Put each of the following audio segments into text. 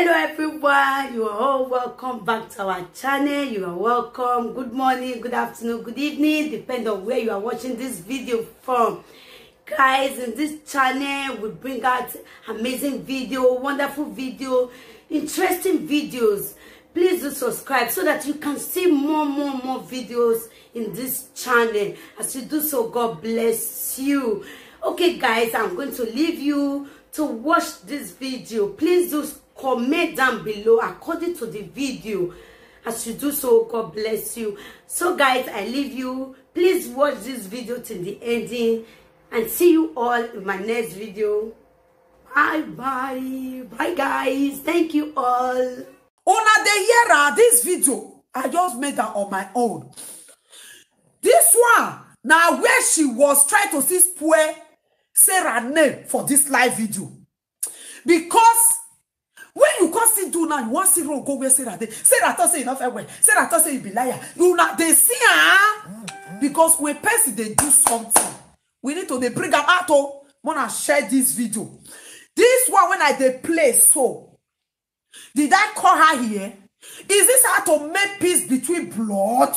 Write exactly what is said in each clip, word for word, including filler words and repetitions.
Hello everyone, you are all welcome back to our channel. You are welcome. Good morning, good afternoon, good evening, depend on where you are watching this video from. Guys, in this channel we bring out amazing video, wonderful video, interesting videos. Please do subscribe so that you can see more, more, more videos in this channel. As you do so, God bless you. Okay guys, I'm going to leave you to watch this video. Please do comment down below according to the video. As you do so, God bless you. So guys, I leave you. Please watch this video till the ending, and see you all in my next video. Bye bye. Bye guys. Thank you all. Una dey hear her? This video I just made her on my own. This one now where she was trying to see spoil Sarah name for this live video. Because when you come see do now, you want see road go where Sarah dey. Sarah talk say you not fair well. Sarah talk say you be liar. You not dey see her. Because when person dey do something, we need to dey bring am out. Oh, wanna share this video. This one when I dey play so, did I call her here? Is this how to make peace between blood?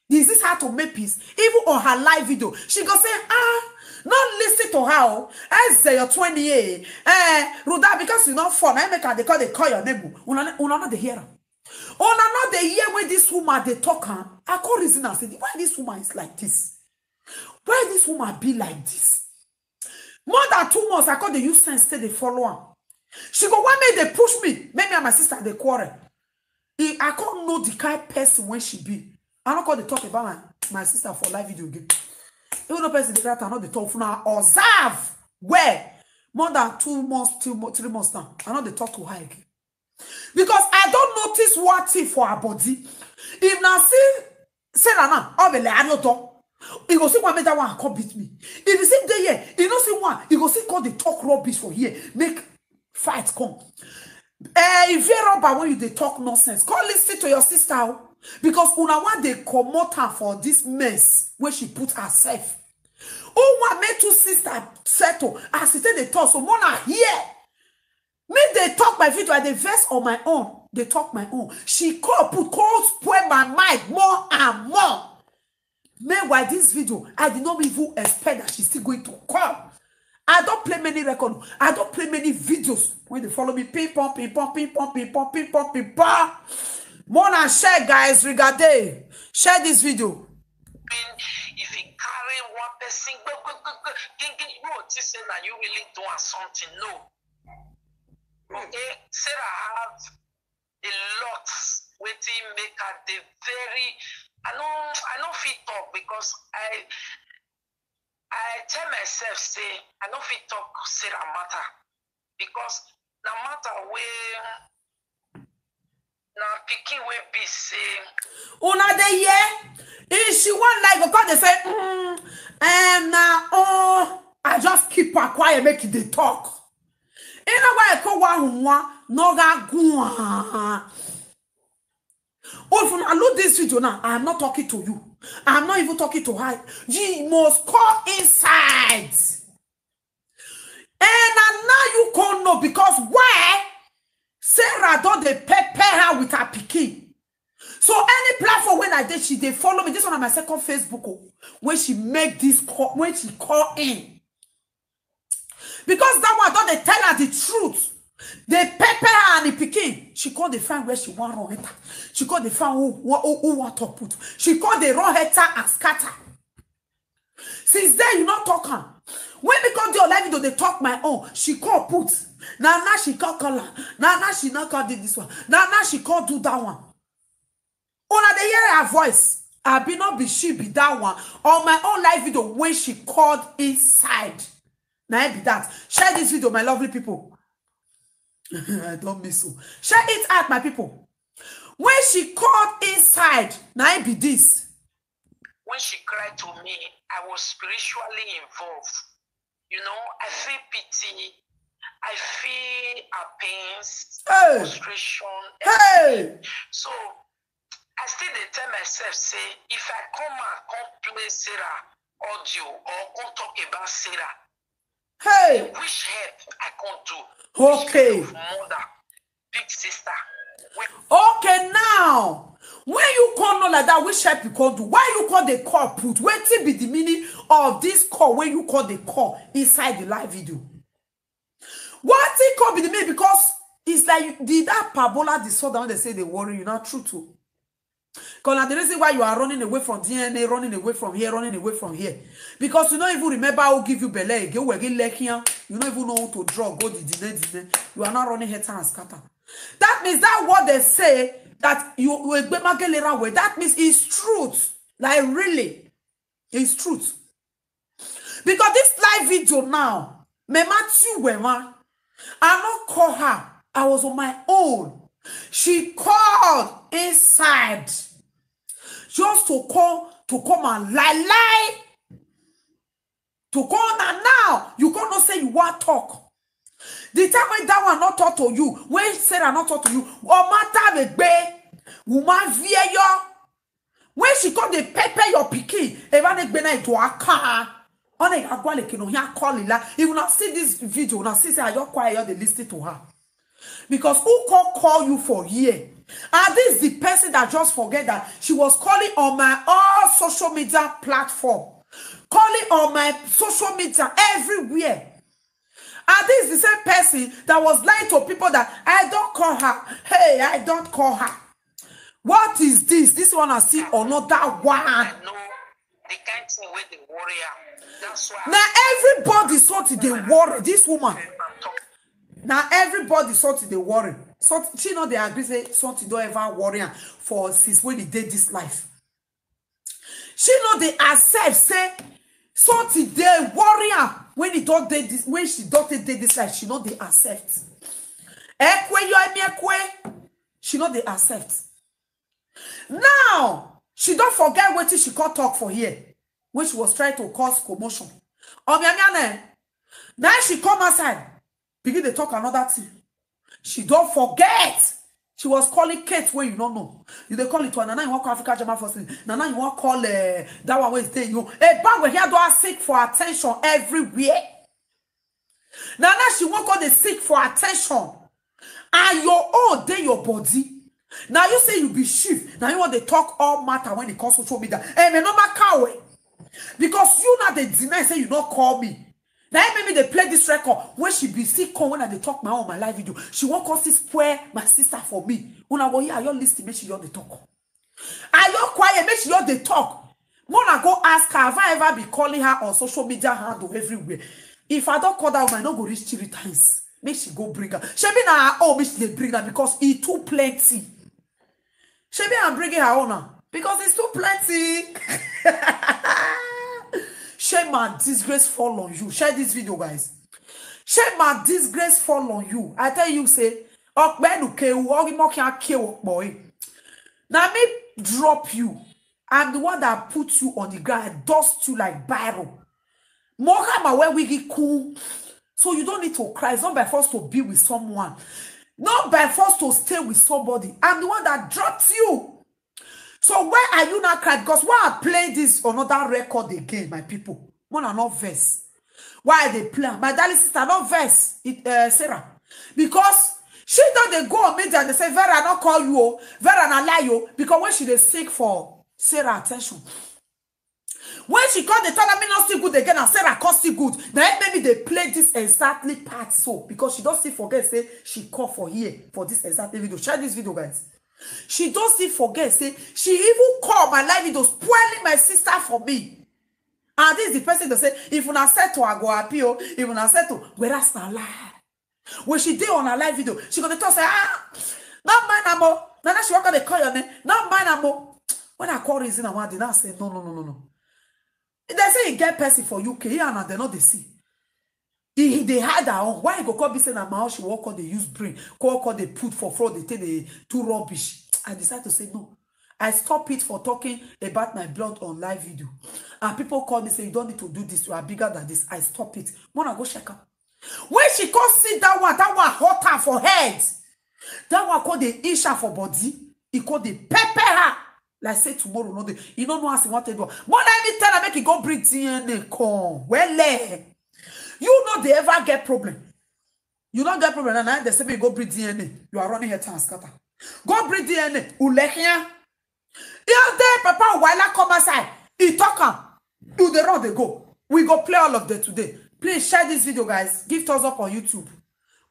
Is this how to make peace? Even on her live video, she go say, ah, not listen to her. Oh. Eze your twenty-eight. Eh, Ruda, because you not fun. I make her they call they call your name. Oh. Una una not the hear. Una not the hear when this woman they talk her. I call reason and say, why this woman is like this? Why this woman be like this? More than two months, I call the use sense say they follow her. She go one make they push me, make me and my sister they quarrel. I can't know the kind person when she be. I don't call the talk about my, my sister for live video again. Even though person dey that, I know the talk for now. Observe where more than two months, two mo- three months now. I know they talk to her again because I don't notice one thing for her body. If now see Sarah now, oh belle, I no talk. You go see one make that one come beat me. If you see dey here, you no see one, you go see come dey talk rubbish for here, make fight come. Eh, if you rubber when you dey talk nonsense, come listen to your sister o. Because una one dey comot her for this mess wey she put herself. Who want make two sister settle as she take dey talk so more na here. Me dey talk my video, I dey vex on my own, dey talk my own. She call put call spoil my mind more and more. Meanwhile, this video, I did not even expect that she's still going to call. I don't play many record. I don't play many videos. When they follow me, ping pong, ping pong, ping pong, ping pong, ping pong, ping pong. More than share, guys. Regardez, share this video. If you carry one person, go, go, go, go, ging, ging, you will think say na you really do am something. No. Okay, Sarah have a lot wetin make her dey very. I no, I no fit talk because I, I tell myself say I no fit talk Sarah matter because na matter wey na pikin wey be say Una dey hear? If she wan like go come dey say, mm, um, na oh, I just keep her quiet, make e dey talk. You know why I call one one no ga gun. If una look this video now, I'm not talking to you. I'm not even talking to her. You must call inside. And na now you come know because why Sarah don dey pepper her with her pikin. So any platform when I dey, she dey follow me. This one na my second Facebook oh, when she make this call, when she call in. Because that one don dey tell her the truth. Dey pepper her and the pikin. She come dey find where she wan run enter. She come dey find who who who wan talk put. She come dey run enter and scatter. Since then you no talk am. When me come dey on live video dey talk my own, she come put. Na now she come call am. Na now she no come do this one. Na now she come do that one. Una dey hear her voice. Abi no be she be that one. On my own live video when she called inside. Na im be that. Share this video, my lovely people. I don miss you. Share it out, my people. When she called inside, na im be this. When she cried to me, I was spiritually involved. You know, I feel pity, I feel her pains, Hey! Frustration. Hey! So I still dey tell myself say if I come out, come play Sarah audio or come talk about Sarah, Hey! Which help I come do? Okay. Mother. big sister. Okay, now when you come know like that, which help you come do? Why you come dey call put? Wetin be the meaning of this call wey you come dey call inside the live video? Wetin come be the meaning? Because it's like the that parabola disorder wey dem say dey worry you, na true too. Because na the reason why you are running away from D N A, running away from here, running away from here. Because you no even remember who give you belle again, who again lek here. You no even know who to draw, go the dine, dine. You are not running head and scatter. That means that what they say that you you egbe magelera way. That means it's truth. Like really, it's truth. Because this live video now, me Matthew Wema, I not call her. I was on my own. She called inside just to call to come and lie lie. To call na now you come no say you wan talk. The time when that one not talk to you, when Sarah not talk to you, or matter the gbe, woman fear you. When she come dey pepper your pikin, evan egbe na ito aka. Ona ya gwale kino ya call ila. If una see this video, una see say I just quiet, you dey listen to her. Because who call call you for here? And this is the person that just forget that she was calling on my all social media platform, calling on my social media everywhere. And this is the same person that was lying to people that I don't call her. Hey, I don't call her. What is this? This one I see another one. I know the kind thing wey dey worry am. That's why Now everybody something they worry this woman. I'm talking. Now everybody something they worry. Something she know they agree say something don't ever worry am for since when he did this life. She know they accept say something they worry am when he don't did this when she don't did this life. She know they accept. Ekwe yo emi ekwe. She know they accept. Now she don't forget what she called talk for here when she was trying to cause commotion. Omiamiane. Now she come outside, begin to talk another thing. She don't forget. She was calling Kate when you don't know. You they call it to Nana, you want call Africa German first thing. Nana, you want call uh, that one where stay you. A bag where here do I seek for attention everywhere. Nana, she won't call the seek for attention. And your own day your body. Now you say you be chief. Now you want to talk all matter when it comes social media. And me no matter way. Because you not the deny say you not call me. Now maybe they play this record when she be sick come when I dey talk my own my live video. She won't call this square my sister for me. When I go here, I your list make she your the talk. I your quiet make she your the talk. Mona go ask her, have I ever been calling her on social media handle everywhere? If I don't call that woman, I no go reach three times. Make she go bring her. She be na her own, make she dey bring her because e too plenty. She be I'm bringing her own now because it's too plenty. Shame and disgrace fall on you. Share this video, guys. Shame and disgrace fall on you. I tell you, say, Okbenuke, Ogimokia, Kewo, boy. Now me drop you. I'm the one that put you on the ground. I dust you like barrel. Mohama where we get cool. So you don't need to cry. It's not by force to be with someone. Not by force to stay with somebody. I'm the one that dropped you. So why are you not crying? Because why I play this another record again, my people? Mona not verse. Why they play? My darling sister, not verse. It, uh, Sarah. Because she don't they go on media and they say, Vera not call you, oh. Vera not lie you. Because when she they seek for Sarah attention. When she called the time, me not still good again, and Sarah called still good. Now maybe they play this exactly part so because she don't still forget say she call for here for this exactly video. Share this video, guys. She don't still forget say she even call my live video spoiling my sister for me. And this is the person that say if una settle, I go appeal. If una settle, where that's not lie. When she did on her live video, she gonna talk say ah, not mind am o. Now she walk out they call your name, not mind am o. When I call reason, I want to now say no, no, no, no, no. They say he get person for U K, he and they know they see. He, he they hide her own. Why he go call be say na my own she walk on they use brain, call call they put for fraud, they take the too rubbish. I decide to say no. I stop it for talking about my blood on live video. And people call me say you don't need to do this, you are bigger than this. I stop it. Wanna go check up. When she come see that one, that one hot her for head. That one call the inch her for body. He call the pepper her. Like say tomorrow, no day. You don't know as he wanted to do. More let me tell her make he go bring D N A come. Well, eh. You know they ever get problem. You no get problem now. Now they say me go bring D N A. You are running here and scatter. Go bring D N A. Ulekia. You there, Papa Wala come outside. He talk am. You the run they go. We go play all of them today. Please share this video, guys. Give thumbs up on YouTube.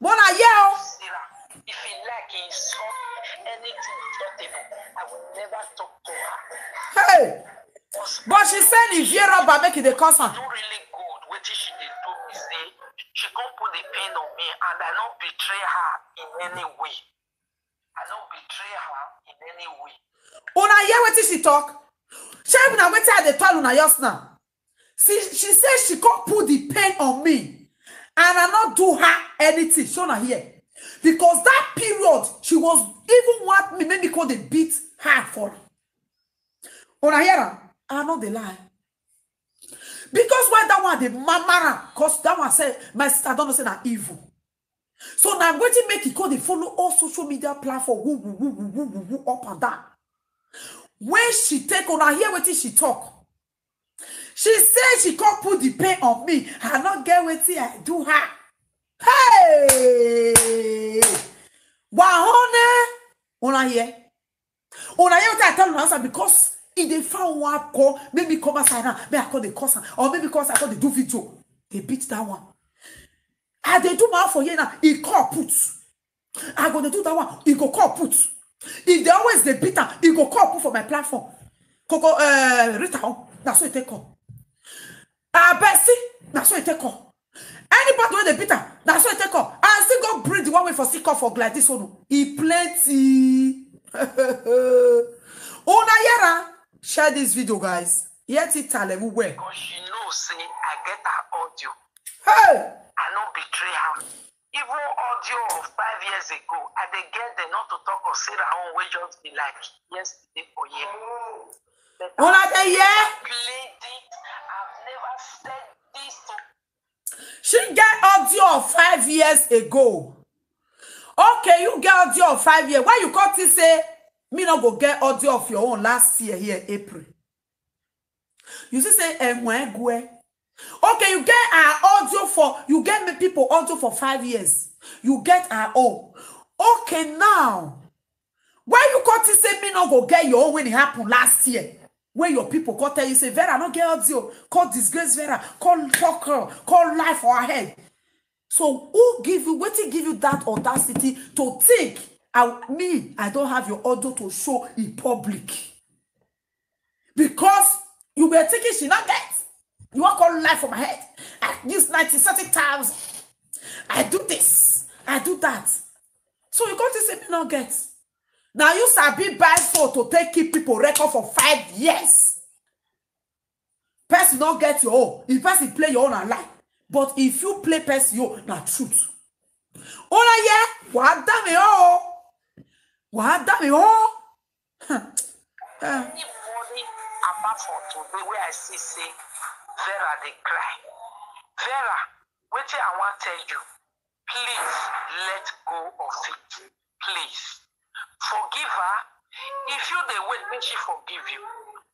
Mona, yeah. Sarah, if he like insult anything insultable, I will never talk to her. Hey. But she said if you rubber make it the cousin. No really good. What she dey do me say she come put the pain on me, and I no betray her in any way. I no betray her in any way. Una hear wetin she talk? Shey una wetin I dey tell una just now? She she say she come put the pain on me and I no do her anything. Shey una hear? Because that period she was even want me make me come dey beat her for. Una hear am? I no dey lie. Because why that one dey mamara? Cause that one say my sister don know say na evil. So na wetin make e come dey follow all social media platform woo woo woo woo woo woo woo up and down. When she take una hear wetin she talk. She say she come put the pain on me. I no get wetin I do her. Hey! Wahone! Una hear? Una hear wetin I tell una answer because e dey find one call, make me come outside now, make I come dey curse am, or make me come outside come dey do video, dey beat that one. I dey do my own for here now, e call put. I go dey do that one, e go call put. If they always dey beat am, e go call put for my platform. Coco, uh, Rita, oh, na so e take call. Ah, Bessie, na so e take call. Anybody wey dey beat am, na so e take call. I still go bring the one wey for still call for Gladys Onu. E plenty. Una hear am? Share this video, guys. Hear Tita level well. Because she know say I get her audio. Hey! I no betray her. Even audio of five years ago, I dey get them not to talk of Sarah own wey just be like yesterday for here. But Una dey hear? Played it. I've never said this to She get audio of five years ago. Okay, you get audio of five years. Why you come think say me no go get audio of your own last year here, April? You see say Enwegwe. Okay, you get our audio for, you get me people audio for five years. You get our own. Okay, now, why you come think say me no go get your own when it happened last year? When your people come tell you say Vera no get audio, come disgrace Vera, come talk her, come lie for her head. So who give you, wetin give you that audacity to think? I, me, I don't have your audio to show in public. Because you were thinking she not get. You wan come lie for my head. I use ninety, thirty thousand. I do this. I do that. So you come to say me not get. Now you sabi buy phone to take keep people record for five years. Person not get your own. If person play your own, a lie. But if you play person your own, na truth. Una hear? Wàá dá mi o. Wàá dá mi o. Anybody apart from today wey I see say Vera dey cry. Vera, wetin I wan tell you, please let go of it. Please. Forgive her. If you dey wait, make she forgive you.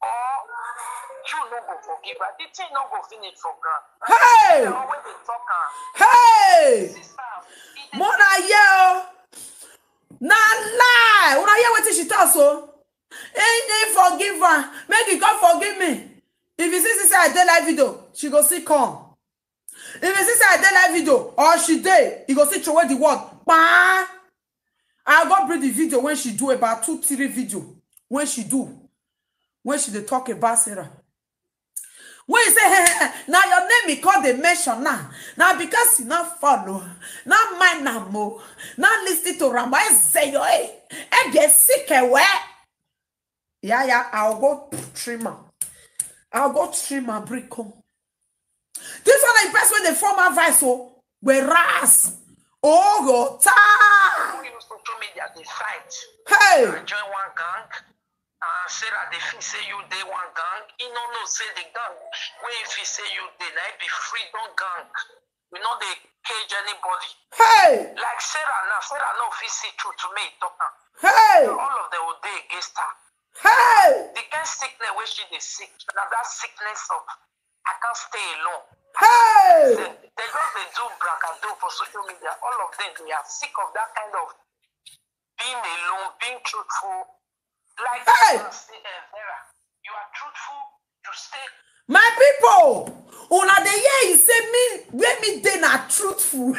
Or you no go forgive her. The thing no go finish for ground. Hey! They always dey talk am. Hey! Sister, e dey Mona hear o. Na lie. Una hear wetin she talk so? He dey forgive her. Make he come forgive me. If you see say I dey live video, she go still come. If you see say I dey live video or she dey, he go still throw away the word. Kpaa. I go bring the video when she do about two, three video when she do, when she dey talk about Sarah. When you say, hey, hey, hey, now your name he call the mention now. Now because you not follow, not mind na mo, not listen to Rama, I say yo, hey, I get sick away. Yeah, yeah, I'll go trim her. I'll go trim her brick home. This one is best when they form advice, oh, whereas, oh, your time. Use social media dey fight. Hey, Join one gang. And Sarah dey feel say you dey one gang. He no know say the gang wey he feel say you dey na be freedom gang. We no dey cage anybody. Hey, Like Sarah now, Sarah no fit see truth to me talk am. Hey, All of them will dey against her. Hey, The kind sickness wey she dey sick, na that sickness of I can't stay alone. Hey! They just dey do bragado for social media. All of them, they are sick of that kind of being alone, being truthful. Like Hey! you say, eh, Vera, you are truthful, you stay. My people, una dey hear e say me, where me dey na truthful.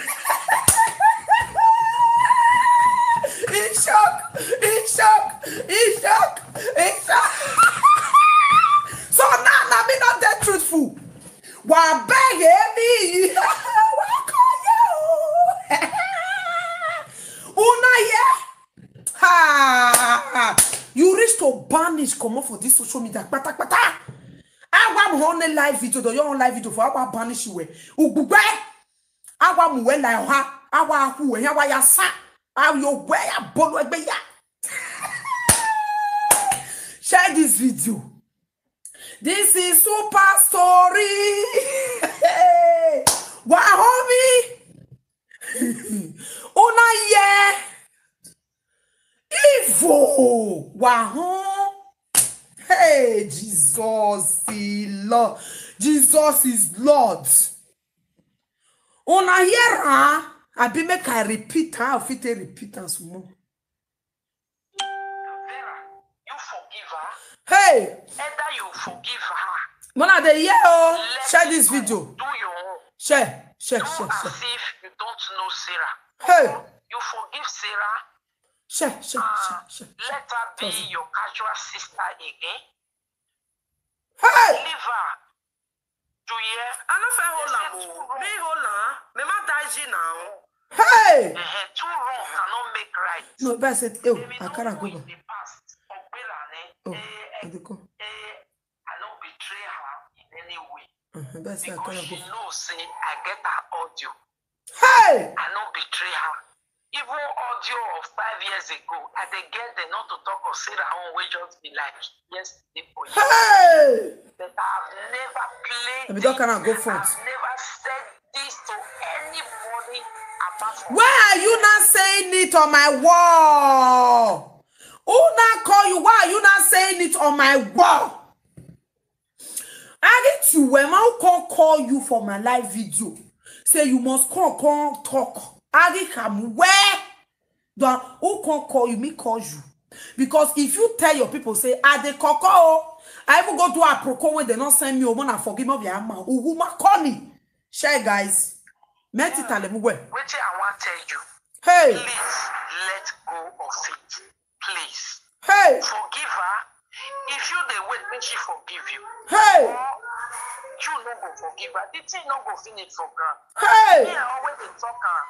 E shock, e shock, e shock, e shock. So now, na me no dey truthful. Wa beg me. Una hear? Ha! You reach to banish comot for this social media kpatakpata. Awa mu one live video, do your own live video for awa banish we. Ugbugbe. Awa mu we la ha. Awa hu we, awa ya sa. Awa yo we ya bolo egbe ya. Share this video. This is super story. Wa homie. Una ye. Evil. Wa hon. Hey, Jesus is Lord. Jesus is Lord. Una hear am? Abi make I repeat am? I fit take repeat am small. Vera, you forgive her. Hey, Either you forgive her. Mona dey hear o. Let Share it this go. Video. Do your own. Share, share, Do share, as share. If you don't know Sarah. Hey, You forgive Sarah. Share, share, share, share. Let her be Thousand. Your casual sister again. Hey, Leave her. Do you hear? I no fit hold am o. Me hold am. Me ma daji now. hey. Uh-huh. Two wrong cannot make right. No, but I said, oh, Maybe I don't can't go go in back. The past. Ogbela, eh? Oh, Eh, I dey go. eh, I don't betray her in any way. Uh-huh, but I said I Because can't she go back. Knows say I get her audio. Hey, I no betray her. Even audio of five years ago, I dey get them not to talk of Sarah own wey just be like yesterday for you. Hey. But I've never played Let me talk and I go it. front. I've never said this to anybody apart from Why are you not saying it on my wall? Who not call you? Why are you not saying it on my wall? I get you when I come call you for my live video. Say you must come, come talk. I get come where? Don who come call you? Me call you. Because if you tell your people, say, I dey koko o. I even go do a proko when they not send me, oh, man, forgive me of your man. Uhuma call me. Share, guys. Meti talemu we. Wetin I wan tell you. Hey, Please let go of it. Please. Hey, Forgive her. If you dey wait, make she forgive you. Hey, Or you no go forgive her. The thing no go finish for ground. Me, hey, I always dey talk am.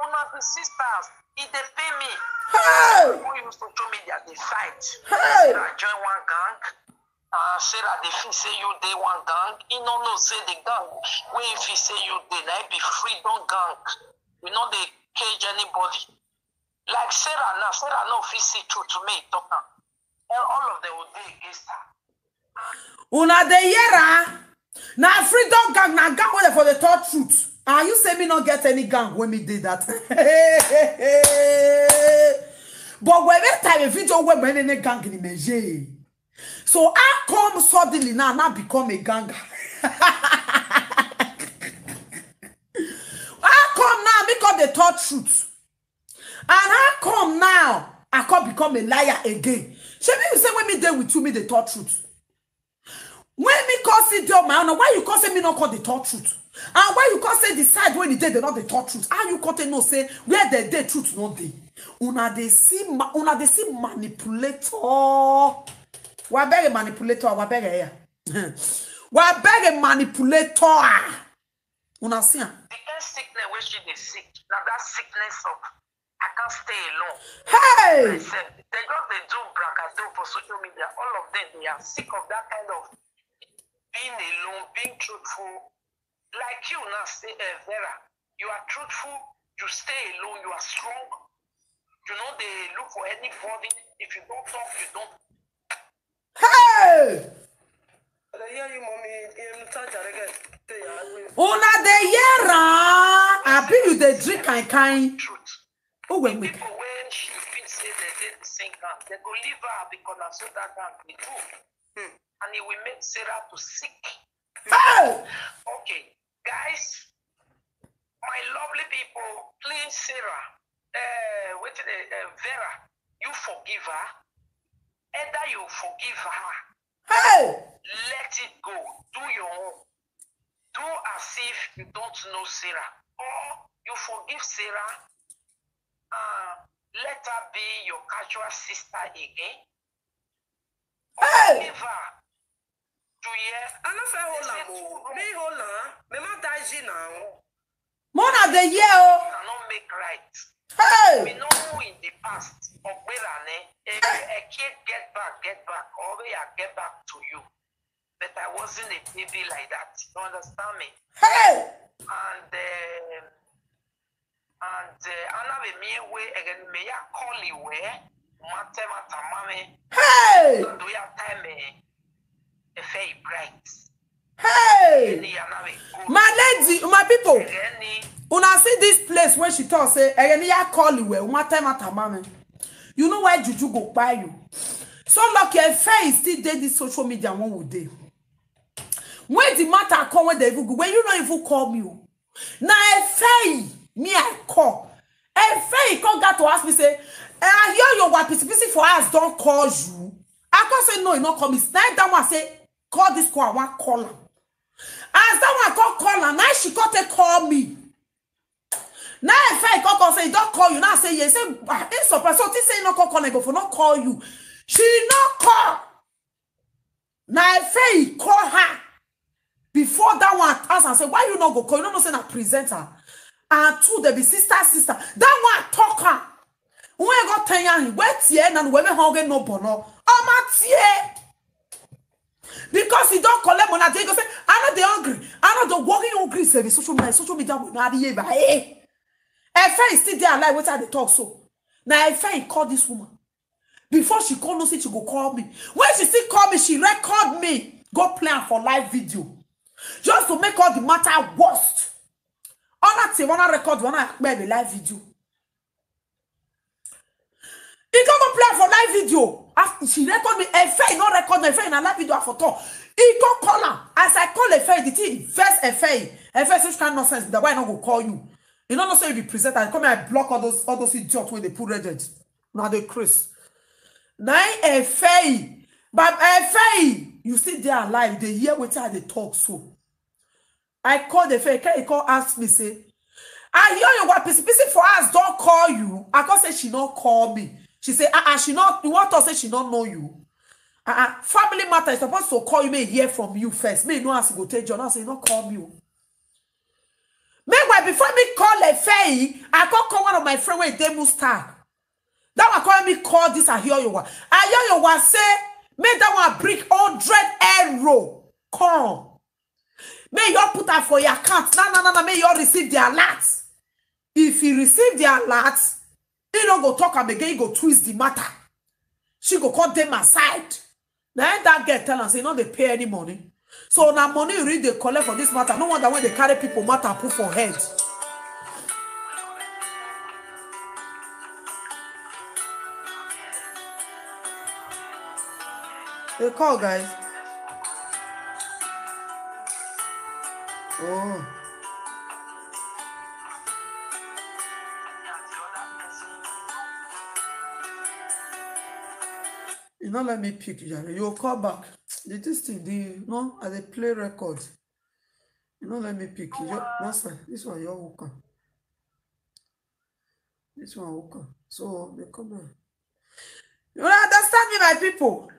Una be sisters. E dey pain me. Hey, Who use social media dey fight? Hey, Sarah join one gang. Uh, Sarah dey feel say you dey one gang. He no know say the gang wey he feel say you dey na be freedom gang. We no dey cage anybody. Like Sarah now, Sarah no fit see truth to me talk am. And all of them will dey against her. Una dey hear am? Na freedom gang, na gang wey dey for the third truth. And you say me no get any gang when me did that. But when me time a video when me any gang in me je. So how come suddenly now now become a gang? How come now me come the third truth? And how come now I come become a liar again? Shey me you say when me dey with you, me dey talk truth. When me come sit there on my own, why you come say me no come dey talk truth? And why you come say the side when e dey, they not dey talk truth? How you come take know say where they dey truth no dey? Una dey see ma-, una dey see manipulator. Wa beg a manipulator, wa beg a here. Wa beg a manipulator. Una see am. The kind sickness wey she dey sick, na that sickness of I can't stay alone. Hey! Myself. They just dey do bragado for social media. All of them, they are sick of that kind of being alone, being truthful. Like you now, say, eh, Vera, you are truthful. You stay alone. You are strong. You know they look for anybody. If you don't talk, you don't. Hey! I dey hear you, mommy. Um, charger again. Say, yeah, I will. Una dey hear am? Abi you dey drink kind kind? Truth. Oh, wait, wait. People when she feel say they dey the same gang, they go leave her because na so that gang dey do. And it will make Sarah to sick. Hey! Okay, Guys, my lovely people, please, Sarah, uh, wait, uh, uh, Vera, you forgive her. Either you forgive her, Hey! Let it go. Do your own. Do as if you don't know Sarah. Or you forgive Sarah and let her be your casual sister again. Hey! Leave her. Do you hear? I no fit hold am o. Me hold am. Me ma daji now. Mona dey here o. Cannot make right. Hey! We know who in the past. Ogberane. Eke get back, get back. Or we are get back to you. But I wasn't a baby like that. You understand me? Hey! And um, and uh, Anna be me we again me ya call you where mate matamame Hey! do ya time eh efe bright Hey! ni Anna be go My lady, my people, ni una see this place where she talk say, "Eye ni ya call you, eh, one time at a moment." You know why juju go buy you. So lucky, Efei still dey this social media one would day. When the matter come, when they even go, when you not even call me, oh. Na Efei me I call. Efei come got to ask me say, "Eh, I hear your wife pisi pisi for us don't call you." I come say, "No, you not call me." Now that one say, "Call this call, I want call her." As that one call call her, now she come take call me. Now Efei come call say, "Don't call you." Now I say, "Yes." Say, "Ah, it's surprise." So this say, "No call, call, go for not call you." She not call. Now Efei call her. Before that one ask and say, "Why you not go call? You don't know say na presenter." And two, they be sister, sister. That one talk her. When I got ten years, wait here and when me hungry no bono. I'm at here. Because he don't collect money, they go say, "I know they hungry. I know the working hungry." Say the social media, social media will not be able. Hey, Efei is still there alive. What are they talk so? Now Efei call this woman. Before she call, no say she go call me. When she still call me, she record me. Go play am for live video. Just to make all the matter worst. All that thing, wanna record, wanna play the live video. He go go play am for live video. After she record me, Efei no record me, Efei na live video for talk. He go call am. As I call Efei, the thing first Efei. Efei such kind nonsense. That's why I no go call you. You don't know say you be presenter. Come here, I block all those all those idiots when they put red. Now they Chris. Now Efei. But Efei, you still there alive. They hear what I they talk so. I call the Efei. He call ask me say, "I hear your wife pisi pisi for us don't call you." I come say she not call me. She say, "Ah, ah, she not. You want to say she not know you? Ah, ah, family matter is supposed to call you. May hear from you first. May know as you go take John. I say not call me. Oh." Meanwhile, before me call Efei, I call call one of my friend when they move star. That one call me call this I hear your wife. I hear your wife say, "Make that one bring hundred euro. Come. May you put that for your account. No, no, no, no. May you receive the alert." If he receive the alert, he no go talk am again. He go twist the matter. She go call them aside. Now that girl tell am say no dey pay any money. So now money you read they collect for this matter. No wonder when they carry people matter put for head. They call, guys. Oh. You not let me pick, Jare. You call back. The this thing, the no, as they play record. You not let me pick. You just, no, sir. This one, your worker. This one, worker. So they come on. You understand me, my people?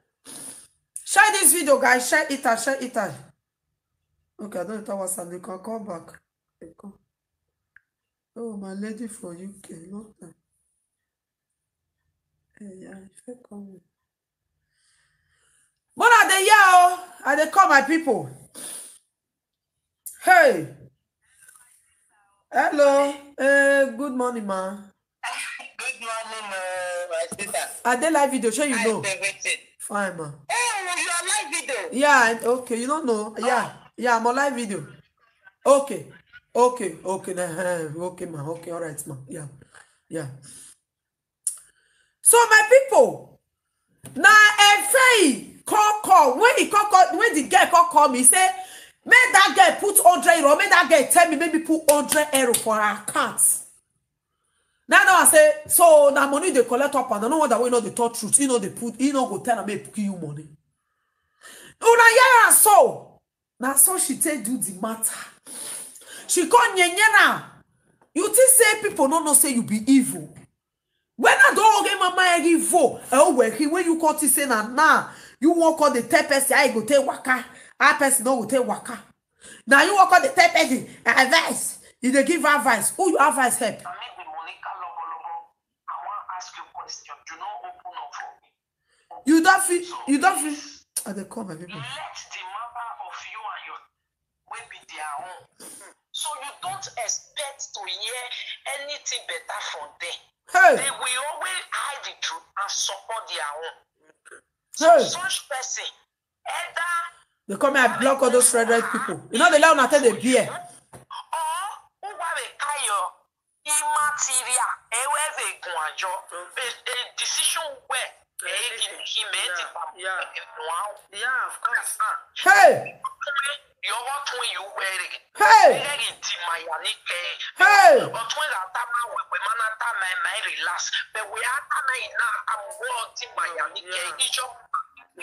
Share this video, guys. Share it and share it and. Okay, I don't know what you can call back. They come. Oh, my lady from U K, long time. Eh, yeah, if you come. Mona dey here o, I dey call my people. Hey. Hello. Eh, good morning, ma. Good morning, uh, my sister. I dey live video, shey you How know? Is everything? Fine, ma. Oh, you are live video. Yeah, I- okay, you don't know. Yeah, yeah, I'm on live video. Okay, okay, okay, nah, eh, okay, ma. Okay, all right, ma. Yeah, yeah. So my people, now Efei call call when he call call when the girl call call me say Make that girl put hundred euro. Make that girl tell me, make me put hundred euro for her account. Now, now I say, so na money dey collect up and down. No wonder wey no dey talk truth. You know they put, you know go tell am make kill you money. Una hear am so. Na so she take do the matter. She come nyenyera. You think say people no know say you be evil? When I don't get mama evil, oh well, he when you come to say na now you won't call the tell person I go take waka, a person no go take waka. Now you won't call the tell person advice. You dey give advice. Who your advice help? I mean, the Monica Lobo Lobo, I want to ask you a question. Do not open up for me. You don't feel. You don't feel. I dey call my people. Let the matter of you and your will be their own. So you don't expect to hear anything better from them. Hey, They will always hide the truth and support their own. So hey, such person, either they come here block all those red, red people. You know they let una take the beer. Or who have a carrier immaterial, whoever go and a, a decision where he made it. Yeah, yeah, of course. Hey, Yọwọ́ tún ìlú wẹ̀rẹ̀. Hey! Ẹ̀rẹ̀ ìdìmọ̀ àyà ní kẹ́. Hey! Ọ̀tún ẹ̀rọ àtàmà wẹ̀wẹ̀ máa ná tàmà ẹ̀ máa relax. Bẹ̀wẹ̀ àtàmà iná àmúwọ̀ ọ̀dìmọ̀ àyà ní kẹ́. Ìjọ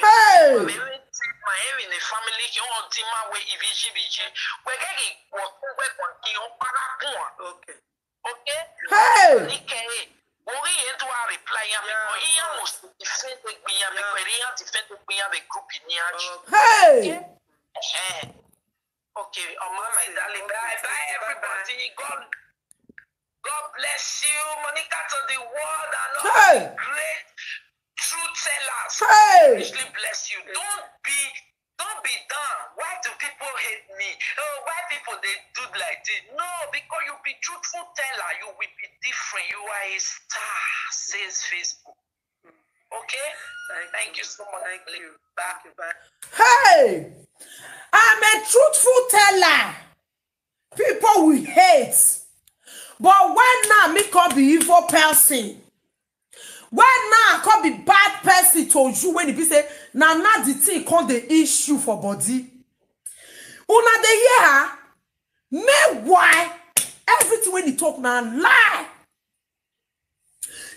Hey! Mẹ̀rẹ̀ tí màá ẹ̀rì ní family kí wọ́n dín máa wẹ ìbíjìbíjì. Wẹ̀rẹ̀ ìwọ̀ tún wẹ̀kọ̀ kí wọ́n para kún wọn. Okay. Okay? Hey! Ní kẹ́ ẹ̀, orí yẹn tó wá reply yẹn mi kọ́. Ìyá mo sì ti fẹ́ tó gbìyànjú mi pẹ̀lú ìyá ti fẹ́ tó gbìyànjú mi group ní àjò. Hey! Okay, Oma, my darling. Bye bye, everybody. God, God bless you, Monica, to the world and all the great truth tellers. Hey! Richly bless you. Don't be, don't be down. Why do people hate me? Oh, why people they do like this? No, because you be truthful teller, you will be different. You are a star, says Facebook. Okay? Thank you so much. Thank you. Bye. Hey! I'm a truthful teller. People will hate. But when now me come be evil person? When now I come be bad person to you when e be say na now the thing come the issue for body? Una dey hear her? Meanwhile, everything when he talk na lie.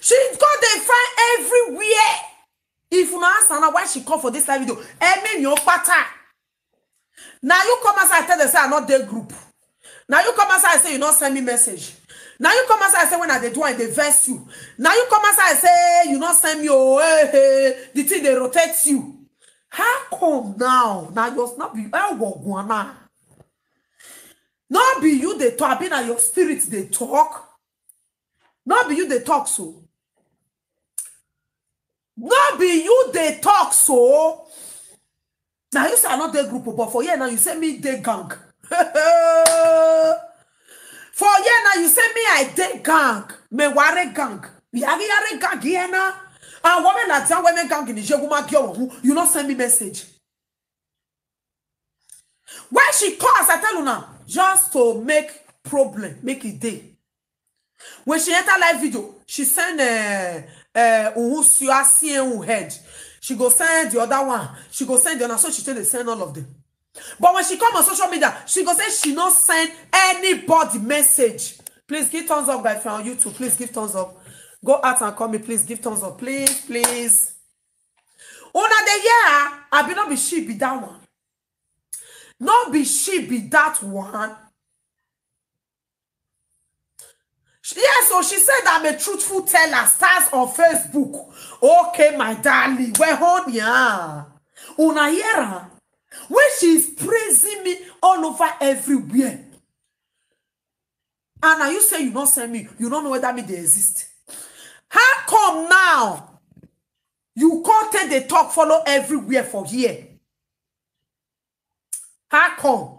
She go dey find everywhere. If una ask her now why she come for this live video, emi ni o pata. Now you come outside tell them say I not dey group. Now you come outside say you not send me message. Now you come outside say when I dey do I dey vex you. Now you come outside say you not send me oh hey, hey, the thing they rotate you. How come now? Now yours not be guana. Not be you they talk, be now your spirit they talk. Not be you they talk so. No be you they talk so. Now you say I not dey group, but for here now you say me dey gang. For here now you say me I dey gang. Me ware gang. Yari yare gang here now. And women like that women gang in the Jeguma girl who you not send me message. When she call as I tell you now, just to make problem, make it day. When she enter live video, she send uh, uh, Uhusiasian head. She go send the other one. She go send the other. So she tell they send all of them. But when she come on social media, she go say she not send anybody message. Please give thumbs up, guys. If you're on YouTube, please give thumbs up. Go out and call me. Please give thumbs up. Please, please. Una dey hear? I be not be she be that one. Not be she be that one. Yes, so she said I'm a truthful teller. Stars on Facebook. Okay, my darling. Well, on ya. Una hear her? When she is praising me all over everywhere. And now you say you not send me. You don't know whether me they exist. How come now? You can't take the talk follow everywhere for here. How come?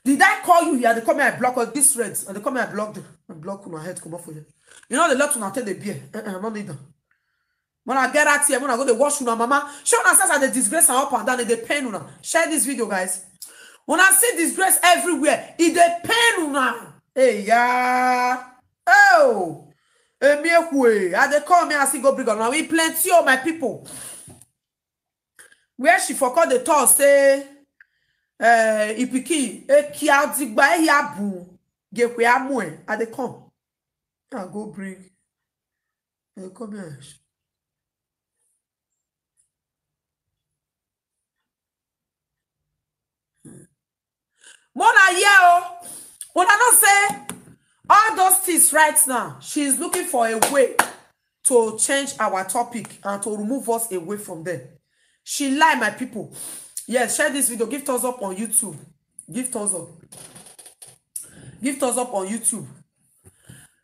Did I call you here? They come here, I block all these reds. And they come here, I block them. I block my head, come off for you. You know the lot when I tell the beer. Uh-uh, I don't need them. When I get out here, when I go to wash una mama, show una says the disgrace and up and down, they pain una. Share this video, guys. When I see disgrace everywhere, it they pain una. Hey, yeah. Oh, hey, me, I they call me, I see go bring on. We plenty, oh, my people. Where she forgot the talk, say, Eh, ipiki, ekia digba, eya bu, gekwe amue, I dey come. I go bring. I dey come here. Mona here o. Una know say all those things right now, she is looking for a way to change our topic and to remove us away from them. She lie, my people. Yes, share this video. Give thumbs up on YouTube. Give thumbs up. Give thumbs up on YouTube.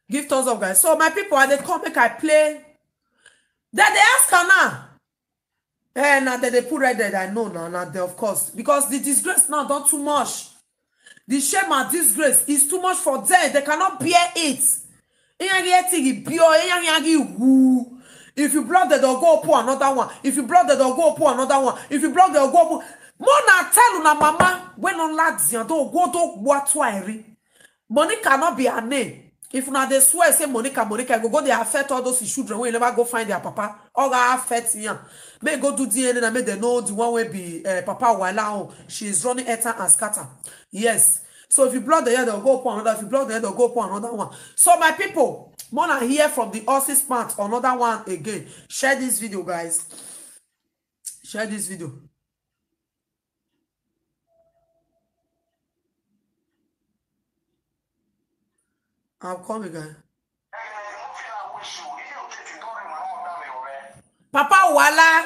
Give thumbs up, guys. So my people, I dey come make I play. Then they ask her now. Eh, now that they put red dead, I know now, now they, of course, because the disgrace now done too much. The shame and disgrace is too much for them. They cannot bear it. Iyangi etigi bio, iyangi woo. If you block the door, go open another one. If you block the door, go open another one. If you block the door, go open. Mona tell una mama when on lads yan do go do what why. Money cannot be her name. If una dey swear say Monica, Monica, go go dey affect all those children wey never go find their papa. All that affect yan. May go do D N A and make them know the one wey be uh, Papa Wala own. She is running etter and scatter. Yes. So if you block the head, they'll go upon another. If you block the head, they'll go upon another one. So my people, Mona hear from the horse's mouth another one again. Share this video, guys. Share this video. I'm coming, guys. Papa Wala.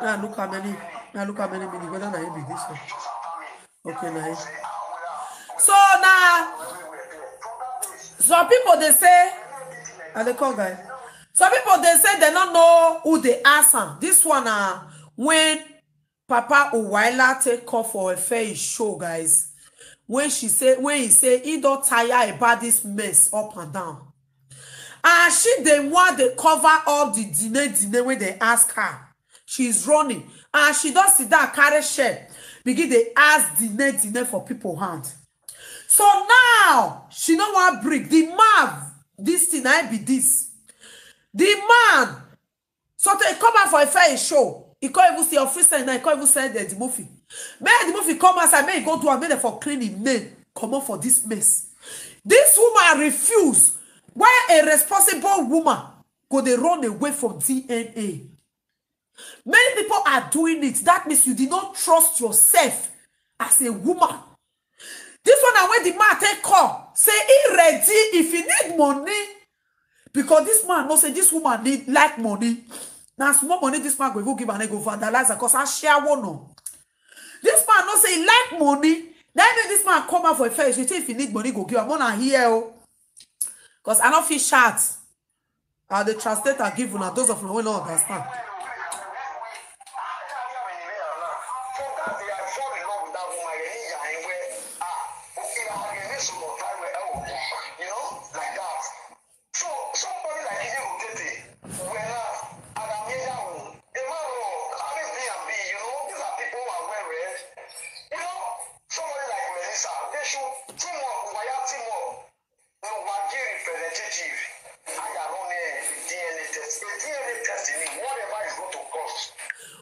Now look how many, now look how many minutes. Whether na him be this one. Okay, na him. So now, some people they say, and they call guys. Some people they say they don't know who they ask am. This one, uh, when Papa Uwaila take call for a fair show, guys. When she say, when he say he don't tire about this mess up and down. And she the one they cover all the dine dine when they ask her. She's running. And she don't sit down, carry share. Begin they ask dine dine for people hand. So now, she no wan bring. The man, this thing, I be this. The man, so they come out for a fair show. He can't even see officer now, he can't even send the, the movie. Make the movie come outside, make he go do am, make them for clean him name. Come on for this mess. This woman refuse. Why a responsible woman go they run away from D N A? Many people are doing it. That means you did not trust yourself as a woman. This one na when the man take call, say he ready if he need money. Because this man know say this woman need like money. Now small money this man go even give and go vandalize her cause I share one no. This man know say he like money. Then make this man come out for a fair. You say if he need money, go give am. Mona here o. Cause I no fit shout. I dey translate and give una those of una wey no understand.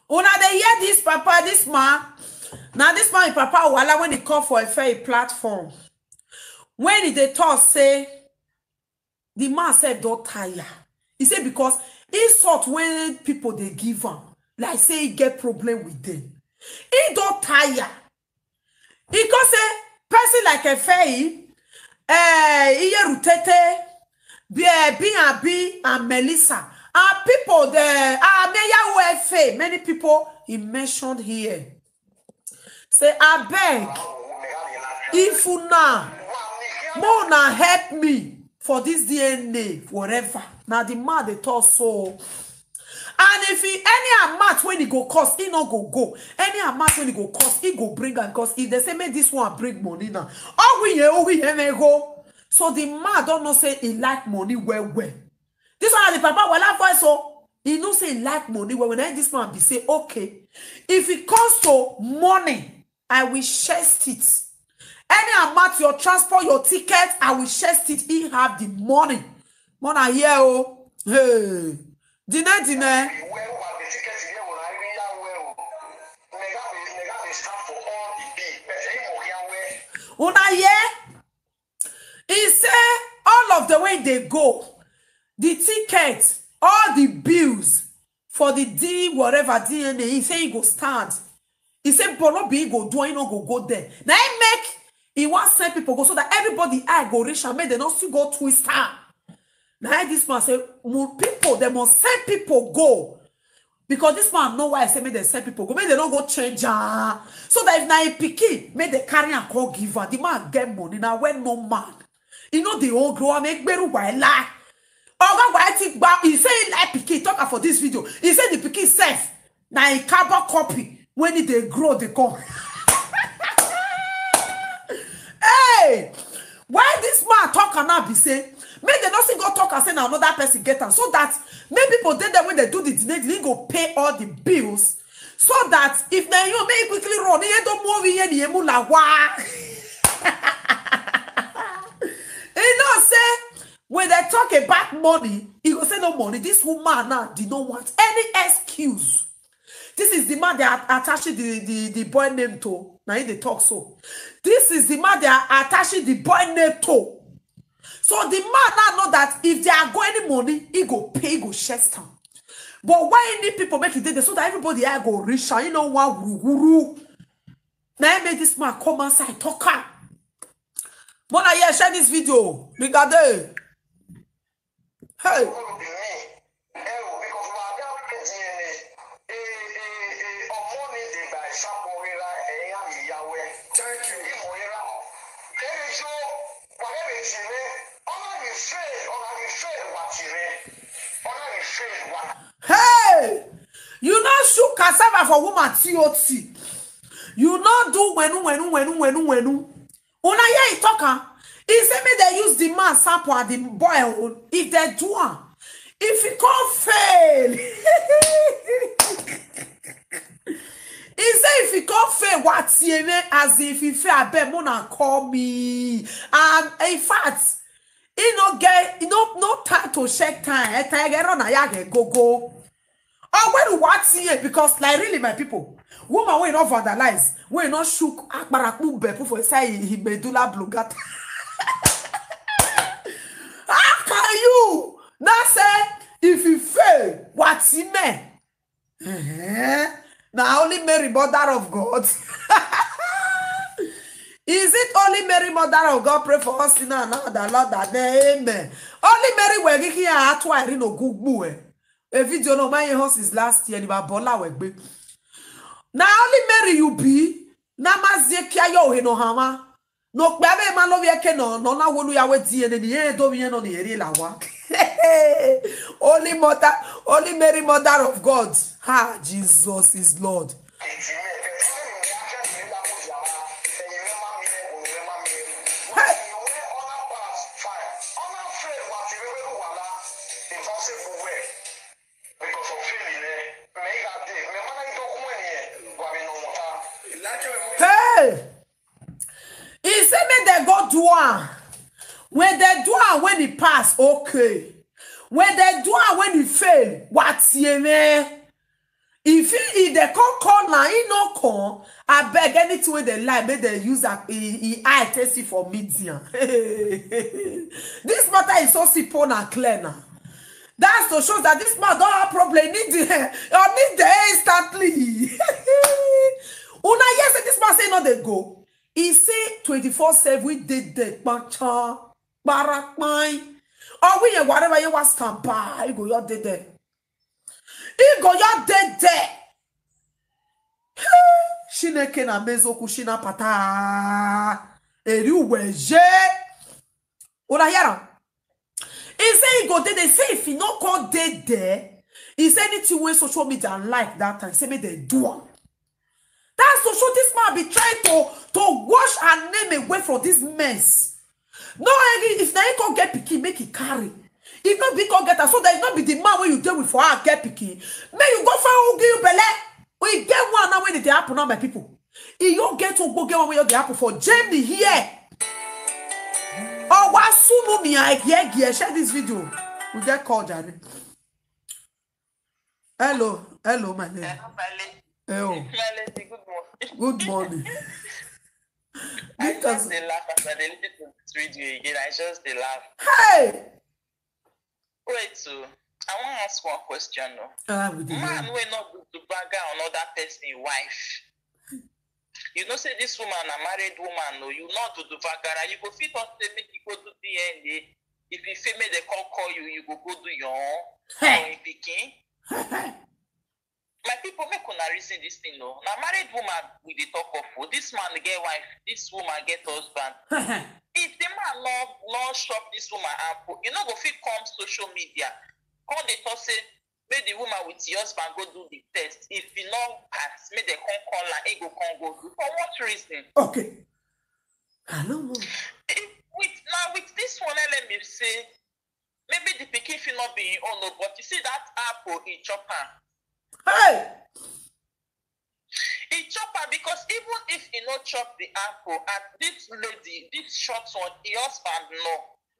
Una dey hear this papa, this man. Now this man, papa Wala, when he call for a fair platform, when he dey talk say the man sef don tire. He say because insult when people dey give am, like say he get problem with them. He don tire. He go say person like Efeyi, eh, Iyerutete, B B and B and Melissa, and people there, ah, Meyawo Efe, many people he mentioned here. Say abeg, if una, mo una help me for this D N A, whatever. Now the man they talk so. And if he, any amount when he go cost, he no go go. Any amount when he go cost, he go bring am. Because if they say make this one bring money now, oh we yeah, oh we yeah, may go. So the man don't know say he like money well well. This one na the papa Wala voice so he know say he like money well well. Now this man be say okay, if it comes to money, I will share it. Any amount, your transport, your ticket, I will share it. He have the money. Mona here o. Hey. Dine, dine. Una hear? He say all of the way they go, the ticket, all the bills for the D whatever D N A, he say he go stand. He say, but no be he go do, he no go go there. Now he make, he want send people go so that everybody eye go reach and make they not still go twist her. Now this man say, "Mo-, people, they must send people go." Because this man know why I say make they send people go. Make they not go change her. So that if na a pikin, make they carry and call give her. The man get money. Now when no man, you know the old grow, make beru why lie. Oga why think about, he say he like pikin, talk am for this video. He say the pikin self, na a carbon copy. When it they grow, they come. Hey, why this man talk and now be say, make they not see go talk and say na another person get am, so that make people dey there when they do the delay, they go pay all the bills, so that if na you make quickly run, he don't move in any emu la wa. He know say when they talk about money, he go say no money. This woman now did not want any excuse. This is the man they are attaching the, the, the boy name to. Now he dey talk so. This is the man they are attaching the boy name to. So the man now know that if they are going any money, he go pay, he go share some. But why any people make it dey there so that everybody I go rich and you know one wuru wuru. Now he make this man come outside talk am. Mona, yeah, share this video. Regardez. Hey. Thank you. Hey! You not shoot cassava for woman T O T. You not do wenu, wenu, wenu, wenu, wenu. Una hear he talk am? He say make they use the man sample and the boy own. If they do am, if he come fail, he say if he come fail, what as if he fail, I bet Mona call me. And in fact, he no get, he no, no time to check time. Eh, time get run, I get go go. Oh, when you want here, because like really, my people, woman will not vandalize, will not shook akbarakpu bepu for say he medulla oblongata. How can you now say if you fail, what's in there? Eh? Now only Mary, mother of God. Is it only Mary, mother of God, pray for us sinner now, the Lord, that amen. Only Mary will give here at why no good boy. A video no my house is last year, ni ba bola we gbe. Now only Mary you be, na ma zekia yo he no hama. No kpe abe ma lo wie ke no, no na wonu ya we die ne ni e do mi no ni eri la wa. Holy mother, Holy Mary, mother of God. Ha, Jesus is Lord. Hey. Hey! He say make dem go do am. When dem do am, when e pass, okay. When dem do am, when e fail, what ye me? If he, if dem come call na, he no come. Abeg, anything wey dem like, make dem use am, he, he eye take see for media. This matter is so simple and clear now. That's to show that this man don have problem. He need the, or need the instantly. Una hear say this man say no dey go. He say twenty-four seven, we dey there, kpacha, kparakpai. Or we, whatever you want, stand by. He go your dey there. He go your dey there. Chineke na mezoku shina pata. Eri uweje. Una hear am? He say he go dey there. Say if he no come dey there, he say anything wey social media like that time, say make dem do am. That's to show this man be trying to, to wash her name away from this mess. No, if na he come get pikin, make he carry. If not be come get her, so that if not be the man wey you dey with for her get pikin, make you go find who give you belle. We get one now wey dey happen now, my people. E no get ogboge one wey dey happen for Germany here. Owa sunu mi, I hear, hear, share this video. You get call, Jare. Hello, hello, my lady. Hello, my lady. Hello. My lady, good morning. Good morning. I Because just dey laugh as I dey listen to this radio again. I just dey laugh. Hey, Wait, so I wan ask one question. No, ah, we dey man learn. Wey no good to baga another person wife. You know say this woman na married woman. No, you no do the bagara. You go fit talk say make you go do D N A. If you feel make dem come call you, you go go do your own. Hey. Or him pikin. My people, make una reason this thing. No, na married woman we dey talk of. Oh, this man get wife, this woman get husband. If the man no no shop this woman apple, you no go fit come social media. Come dey talk say make the woman with the husband go do the test. If he no pass, make dem come call am. He go come go do. For what reason? Okay. I don't know. If with now with this one, let me say maybe the pikin fit not be him own, oh, but you see that apple he chop am. Hey, He chop am because even if he no chop the apple, at this lady, this short one, him husband know.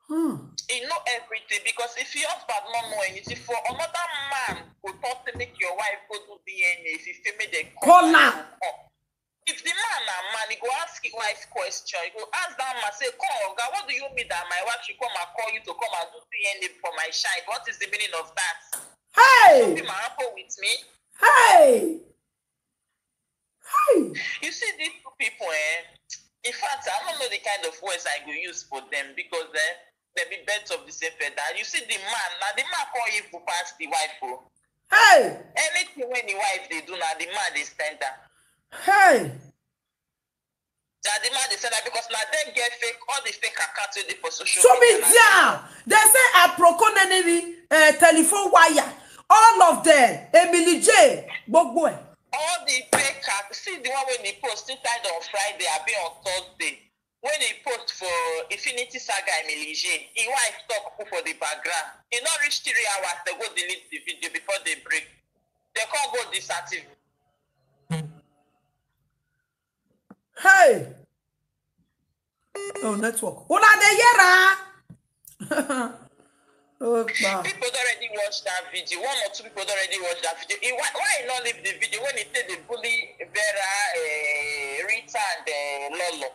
hmm. He know everything because if him husband no know anything, for another man go talk say make your wife go do D N A. If he feel make dem Call am, am. He go come. If the man na man, he go ask him wife question. He go ask that man say, "Come, oga, what do you mean that my wife should come and call you to come and do D N A for my child? What is the meaning of that? Hey, Be my apple with me." Hey, hey. You see these two people, eh? In fact, I don't know the kind of words I go use for them because eh, they be birds of the same feather. You see the man, now the man can't even pass the wife. Oh. Hey, Anything when the wife they do, now the man they stand up. Hey. Now the man they stand up because now they get fake, all the fake accounts wey dey for social So media. media. They say Aproko Neneri, uh, telephone wire. All of them, Emily J, gbogbo ẹ̀. All the fake account, see the one when they post inside on Friday, I be on Thursday. When he post for Infinity Saga Emily J, his wife talk put for the background. He not reach three hours, they go delete the video before they break. They can't go disactive. Hey. Oh, network. Una dey hear am? Oh, pa. People don already watch that video. One or two people don already watch that video. He, why, why he not leave the video when he take the bully Vera, uh, Rita, and uh, Lolo?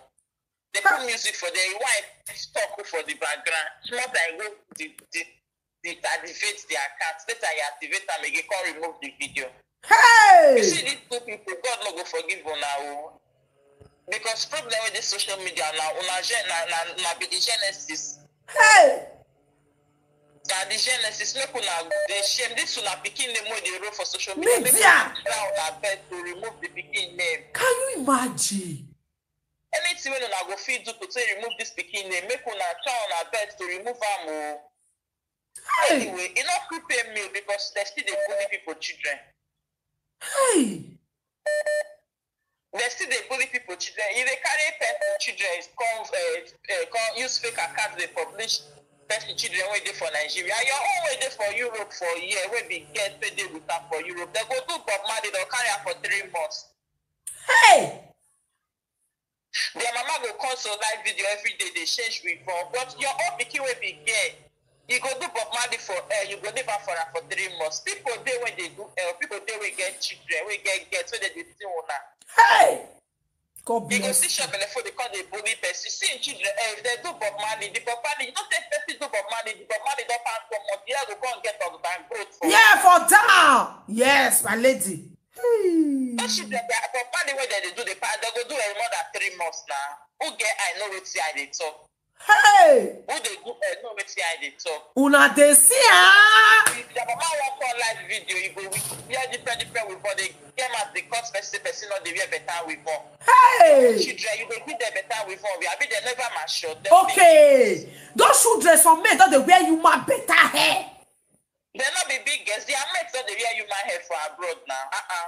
They put music for their wife talk for the background. Small time go the the the activate the account. Later he activate them again, come remove the video. You Hey. See these two people, God no go forgive una o. Because problem with this social media now, una gen na na na be the genesis. Hey. Na the genesis make una dey shame. This una pikin name wey dey roll for social media. Make Media. Una try una best to remove the pikin name. Can you imagine? Anything wey una go fit do to take remove this pikin name, make una try una best to remove am o. Hey. Anyway, e no fit pay me o because dem still dey bully people children. Hey. Dem still dey bully people children. You dey carry person children come uh, uh, come use fake account dey publish person children wey dey for Nigeria. Your own wey dey for Europe for here wey be girls wey dey with am for Europe, dem go do Bob Marley, dem carry am for three months. Hey. Their mama go come so live video every day dey change with phone, but your own pikin wey be girl, you go do Bob Marley for air, you go leave am for am for three months. People dey wey dey do air, people dey wey get children, wey get girls wey dey dey see una. Hey. God You go bless see you. shop belle for the come dey bully person. See im children, eh, if dem do Bob Marley, the Bob Marley, you know say person do Bob Marley, the Bob Marley don pass one month, the year go come get of bankrupt for Yeah, for down. Yes, my lady. Hey. Those children, they are Bob Marley wey dem dey do the pass, dem go do a more than three months now. Who get eye know wetin I dey talk? Hey. Who dey do eye know wetin I dey talk? Una dey see ah. If your mama wan come live video, you go with wear different different with body. Get mouth dey cause person person no dey wear better weave on. Hey. Children, you go give them better weave on. Abi dem never mature. Dem Okay. Those children, some men don dey wear human better hair. Dem no be big girls. Their mates don dey wear human hair for abroad now. Uh-uh.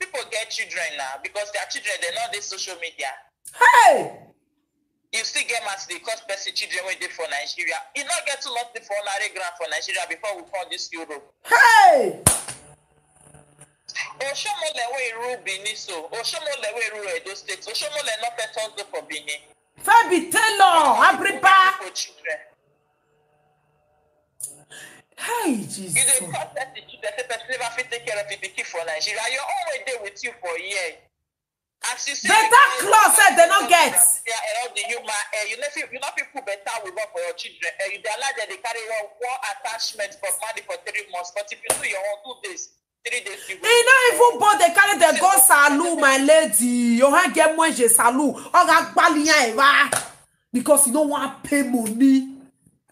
People get children now because their children dem no dey social media. Hey. You still get mouth dey cause person children wey dey for Nigeria. E no get too much for ordinary ground for Nigeria before we come this Europe. Hey. Oshomole wey rule Benin so, Oshomole wey rule Edo State, Oshomole no fit turn go for Benin. Fabi Taylor, Abriba. For children. You dey call person children, say person never fit take care of the pikin for Nigeria. Your own wey dey with you for here. As you see, Better clothes sef dem no get. Yeah, all the human, eh, you no fit, you no fit put better weave for your children. Eh, you dey allow dem dey carry one, one attachment for money for three months, but if you do your own two days, three days, you go. E no even born, dem carry dem go salon, my lady. Your hand get money, salon. Oga gbaliyan era because you no wan pay money.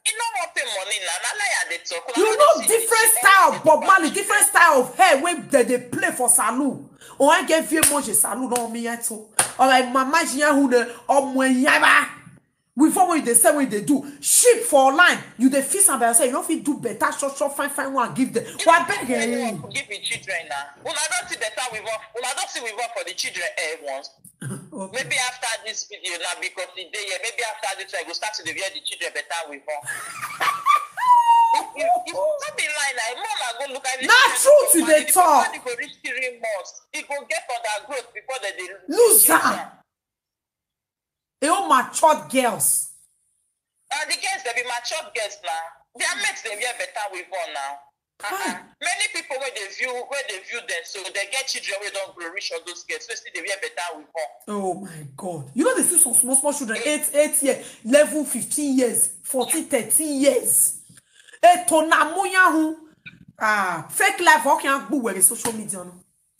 You no wan pay money na, na lie I dey talk. You know different style of Bob Marley, different style of hair wey dem dey play for salon. Oga get vie money, salon no mi yato. Oga mama jiyan hu ne omo yaba. We form wey you dey sell, wey you dey do. Sheep for online, you dey fix am by yourself. You no fit do better short short fine fine one give them. Wa beg eh. Give the children na. Una don see better weave. Una don see weave for the children eh once. Maybe after this video now, because e dey here, maybe after this I go start to dey wear the children better weave. No be lie na, more na go look at this. Na truth you dey talk. E go reach three months. E go get undergrowth before dem dey Lose am. E all matured girls. And the girls, they be matured girls now. Their mates, they wear better weave on now. Uh-uh. Many people when they view, when they view them, so they get children wey don grow reach all those girls, so still they wear better weave on. Oh my God. You know they see some small small children, eight, eight years, eleven, fifteen years, fourteen, thirteen years. Eto na muyahu. Ah, fake life, okay, I'm good with social media. No?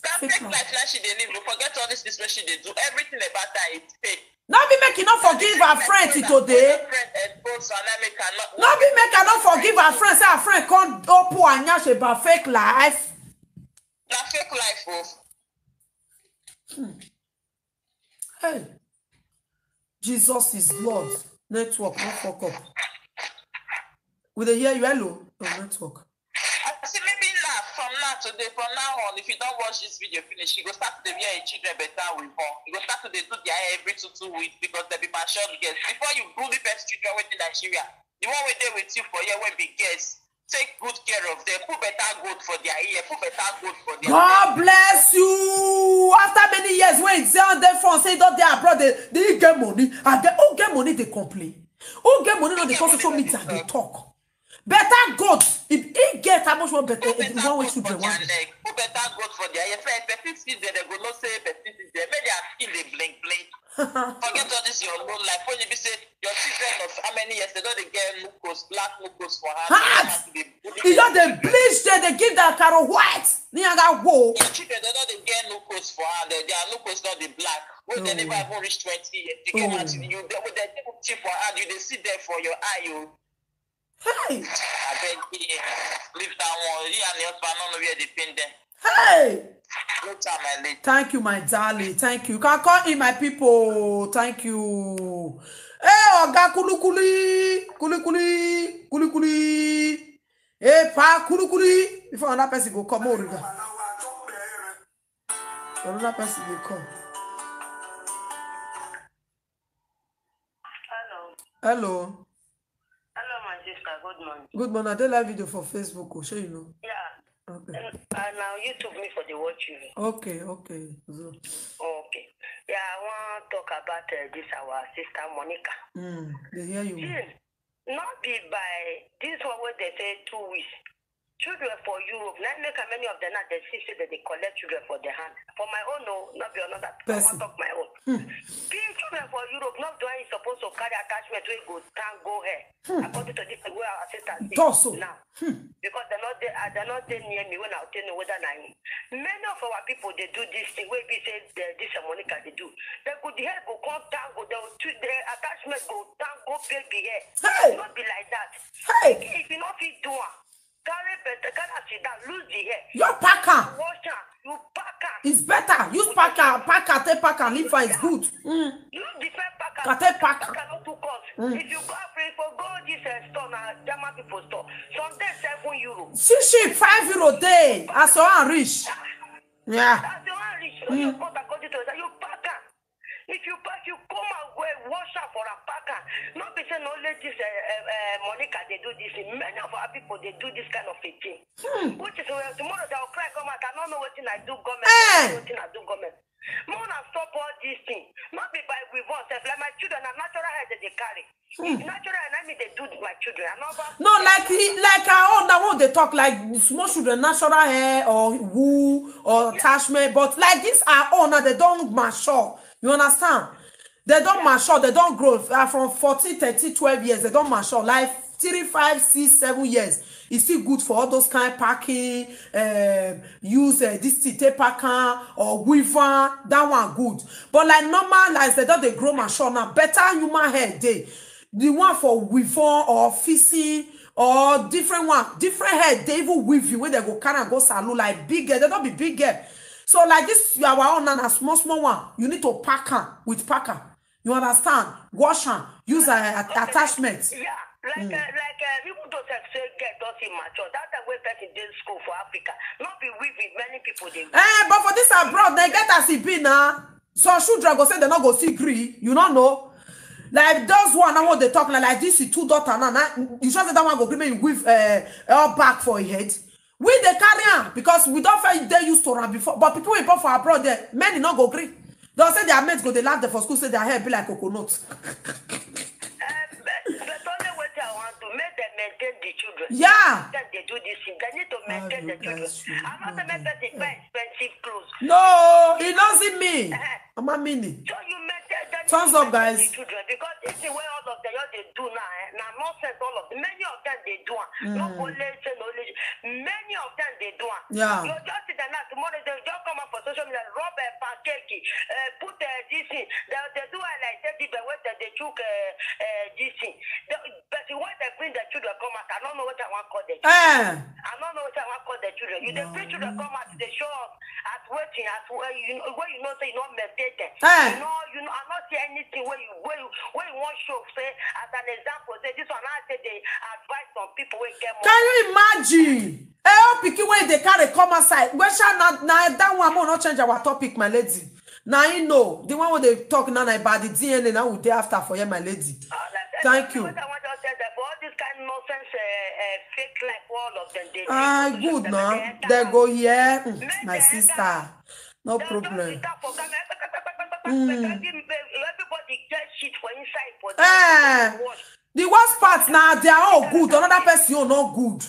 That fake life now she dey live, you forget all these things wey she dey do. Everything about her is fake. No be make you no forgive her friend till today. Friend expose her, na make her not. No be make I no forgive her friend, say her friend come open her nyash about fake life. Na fake life o. Hey, Jesus is Lord. Network, no fuck up. We dey hear you. Hello, oh, network. I say maybe now, from now today, from now on, if you don't watch this video finish, you go start to dey wear your children better weave on. You go start to dey do their hair every two two weeks because they be matured girls. Before you bully first children wey dey Nigeria, the one wey dey with you for here wey be girls, take good care of them. Put better gold for their ear. Put better gold for their. God bless you. After many years, when it's on the phone, say don't dey abroad, they, they get money. And they who get money, they complain. Who get money, no, they come social media, they talk. Better gold. If he get how much more better, if you want what children want. Put better gold for their ear. If person see them, they go know say person see them. Make their skin dey blink blink. Forget all this your low life. When you be say your children of how many years they don dey get mucus, black mucus for hand. Hard. You just dey bleach them, they give that caro white. Niyaga wo. Your children they don dey get mucus for hand. Their mucus don dey black. When they never even reach twenty years, they get out you. They dey cheap for hand. You dey see them for your eye. You. Hey. I beg you, leave that one. You and your husband no know where they pain them. Hey. No time, my lady. Thank you, my darling. Thank you. You can call in, my people. Thank you. Hey, Oga Kulukuli, Kulukuli, Kulukuli. Hey, Pa Kulukuli. Before another person go come over. Another person go come. Hello. Hello. Hello, my sister. Good morning. Good morning. I dey live video for Facebook. Oh, sure you know. Yeah. Okay. And, and now YouTube me for the watch you. Okay. Okay. So, Okay. Yeah, I want to talk about uh, this our sister Monica. mm, they hear you. Yes. Not be by this one where they say two weeks. Children for Europe, not make how many of them now they see say that they collect children for their hand. For my own, no, not be another. I Person. want talk my own. These children for Europe, not doing is supposed to carry attachment wey go tango her. According to this, where our sisters dey Torso. Now, because they're not there, uh, they're not there near me when I tell you whether na him. Many of our people they do this thing. Wey be say the, this uh, Monica they do. They go the hair go come tango. They will, the attachment go tango baby hair. Hey! Not be like that. Hey! If you not fit do am, carry better, carry am sit down, lose the hair. Your packer. Wash am, you pack am. It's better. Use packer, packer, take packer, leave fine. It's good. Mm. Use the first pack Ka take pack. Pack am no too cost. If you go Africa, go this uh, store na German people store. Some dey seven euro. Shishi five euro day. As your hand reach. Yeah. That's the one reach. So you put according to that, you pack am. If you pack, you come and go and wash am for a packer. Not be say no let this uh, uh, uh, Monica they do this thing. Many of our people they do this kind of a thing. Which is well, tomorrow they'll cry come out. I don't know what thing I do government. Eh. I don't know what thing I do government. Mona stop all this thing. Not be by we want self Like my children, na natural hair that they carry. It's natural, and I mean they do my children. I never No, like he, like our own, that one they talk like small children, natural hair or wool or attachment, but like this our own now, they don't mature. You understand? They don't mature, they don't grow. Uh, from fourteen, thirteen, twelve years, they don't mature. Like three, five, six, seven years, it's still good for all those kind packing, um, use uh, this thing, tape packer or weaver. That one good. But like normal, like they don't they grow mature now. Better human hair day. The one for weaver or fixing or different one, different hair. They even weave you when they go carry and go salon like big girl. They don't be big girl. So like this, you are our own and a small small one. You need to pack am with packer. You understand? Wash am, use a, a, attachment. Yeah, like uh, like uh, people don't say get don't see mature. That time when person dey school for Africa, not be weaving. Many people they. Eh, but for this abroad, they get as e be now. Some children go say they not go see gree. You don't know. Like those one, I want they talk like, like this. Two daughter now. Now you sure say that one go gree make you weave uh, all back for your head. We they carry am because we don't feel they used to run before. But people we born for abroad there, many not go gree. They'll say their mates go they laugh them for school, say their hair be like coconut. Um, but, but only what I want to make them maintain the children. Yeah. Then they do this thing. They need to maintain the children. I'm not a person buy expensive clothes. No, it doesn't mean. I'm a mini. So you maintain. They need Thumbs to up, maintain guys. The children because this is where all of them what they do now. Eh? Now nonsense, all of them. Many of them they do. Am. Not only say knowledge. Many of them they do. Am. Yeah. You just sit there now tomorrow they just come up for social media, rub a pancake, uh, put uh, this thing. They, they do it like say the way that they took uh, uh, this thing. They, but when they bring the children come out, I don't know what I want to call them. Eh. I don't know what I want to call the children. You the bring children come out, they show up as waiting, as well. You know, when you know say you not maintain them. Eh. You know, you know, I not see anything where you where you where you want show say as an example. Say this one I say they advise some people where get money. Can you imagine? Eh, all pikin wey they carry come outside. Where shall not now that one more not change our topic, my lady. Now you know the one where they talk now about the D N A now we dey after for here, my lady. Thank you. What I want to say that for all this kind of nonsense uh, uh, fake life, all of them they. Ah, They good they now. enter They house. Go here, mm, Make my they sister. enter. No They problem. Just sit down for camera. Everybody get shit for inside for Eh. Wash. The worst part now they are all good. Another person you not good.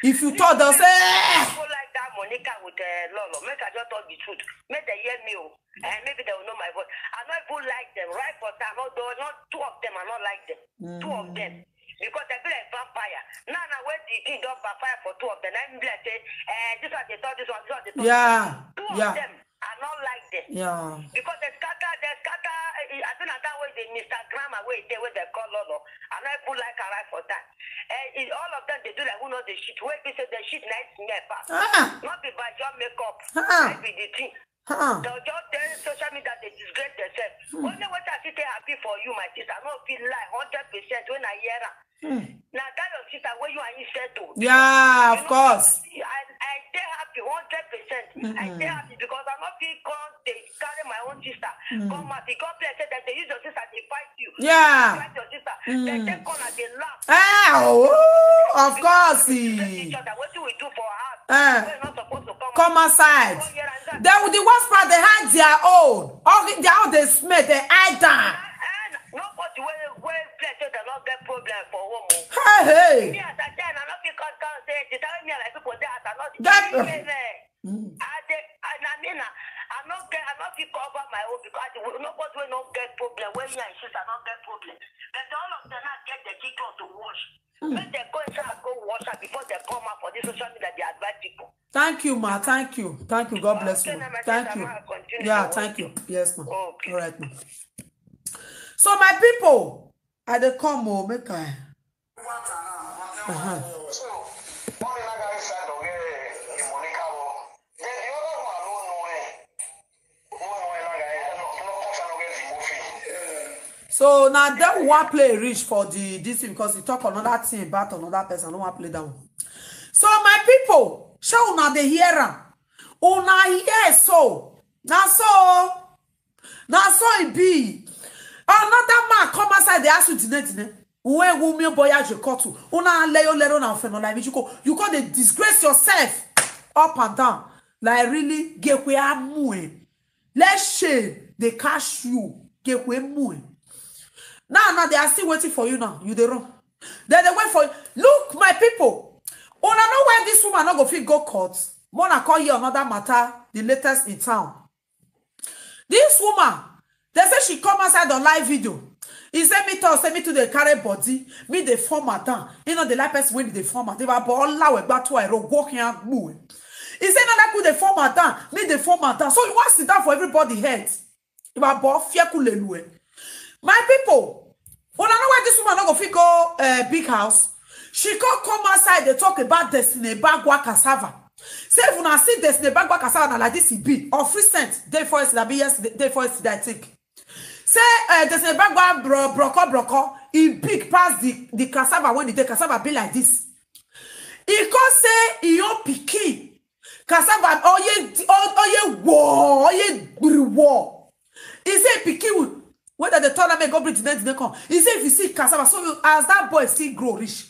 If you talk, they'll say, eh. People like that Monica with uh, Lolo. Make I just talk the truth. Make they hear me. Oh. And maybe they will know my voice. I not even like them. Right for time, not though not two of them. I not like them. Two of them. Because they be like vampire. Now, now when the thing don't vampire for two of them, I'm be like say, eh, this one they talk, this one, this one they talk. Yeah, Two of yeah. Them, I not like them. Yeah. Because they scatter, they scatter. Eh, I think that way the Mister Grammar way they where they call Lolo. I not even like her right for that. And it, all of them they do like who know the shit. Where they say the shit nice near pass. Ah. Not be by your makeup. Ah. That be the thing. Huh. They'll just tell social media they disgrace themselves. Only what I see they happy for you, my sister. I don't feel like hundred percent when I hear her. Now that your sister where you are in settle. Yeah, of course. I, I stay happy hundred percent. I stay happy because I'm not feel called they carry my own sister. Come out, he come play say that they use your sister, they fight you. Yeah. Fight your sister. They take corner, they laugh. Ah, oh, of course. Each other. What do we do for her? Eh. We're not supposed to come Come out. outside. Oh, yeah, and that. They with the worst part, they hide their own. All the, their own they smell, they hide down. And nobody will will play so they not get problem for home. Oh. Hey, Me hey. As I say, I not feel come come say the time me and my people there, I not That- me, me. I dey, I, I mean, I, I not get, I not feel cover my own because the, nobody will not get problem when me and sister not get problem. But all of them not get the kick out to wash. Let them go inside and go wash her before they come out for this social media. They advise people. Thank you, ma. Thank you. Thank you. God bless you. Okay, now, my Thank sister, you. ma, continue Yeah, to work. Thank you. Yes, ma. Okay. All right, ma. So, my people, I dey come, oh, make I. Uh-huh. So now that we want play reach for the this thing because he talk another thing about another person. I don't want play that one. So my people, shall una dey hear am? Una hear so? Now so, now so it be. Another man come outside. They ask you today, today. When women boy as you cut to, una leyo lero na ofeno like you go, you go dey disgrace yourself up and down. Like really, get where I'm moving. Let shame they catch you. Get where moving. Now, now they are still waiting for you now. You dey run. Then they wait for you. Look, my people. Una know why this woman no go fit go court? Mona call you another matter, the latest in town. This woman, they say she come outside on live video. He say me too, say me too dey carry body, me dey form madam. You know the life person wey dey form madam. They were all loud about two I go here. He say no, that could dey form madam, me dey form madam. So you want sit down for everybody head. If I bought fear kulelue. My people, una know why this woman no go fit go uh, big house. She come come outside. They talk about Destiny Bagwa cassava. Say if una see Destiny Bagwa cassava na like this e be. Of recent, day for yesterday, be yesterday, day for yesterday, I think. Say uh, Destiny Bagwa bro, broko broko, e big pass the the cassava when the day cassava be like this. E come say e own pikin cassava oye oye wo oye gbiri wo. E say pikin whether the tournament go bring the next day come. E say if you see cassava, so you, as that boy still grow reach,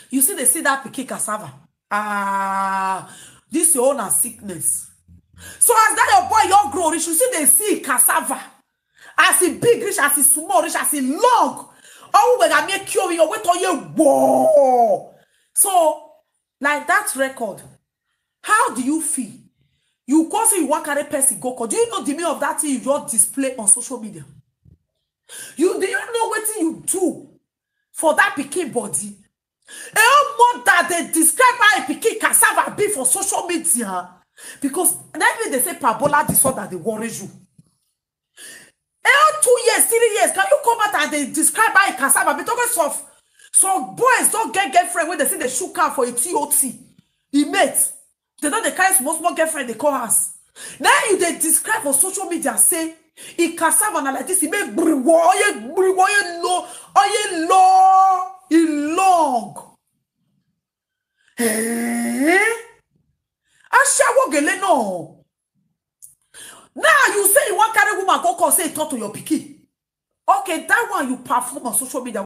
you see they see that pikin cassava. Ah, this your own na sickness. So as that your boy your grow reach, you see they see cassava. As e big reach, as e small reach, as e long. Oh, we got me cure you. Wait on you. Whoa. So, like that record, how do you feel? You go say you want carry person go court. Do you know the meaning of that thing you just display on social media? You do you know what you do for that pikin body? A whole mother they describe how a pikin cassava be for social media because then they say pabola disorder they worry you. Eh, two years, three years, can you come out and they describe how a cassava be? Talking of some boys don't get girlfriend when they see the sugar for a T O T. He mate. They don't they carry small small girlfriend they call us. Now you they describe for social media say e cassava na like this, e make gbiriwo, oye gbiriwo, oye lo, oye lo, e long. Eh? Ashawo gele no. Now you say you want carry woman go call say talk to your pikin. Okay, that one you perform on social media.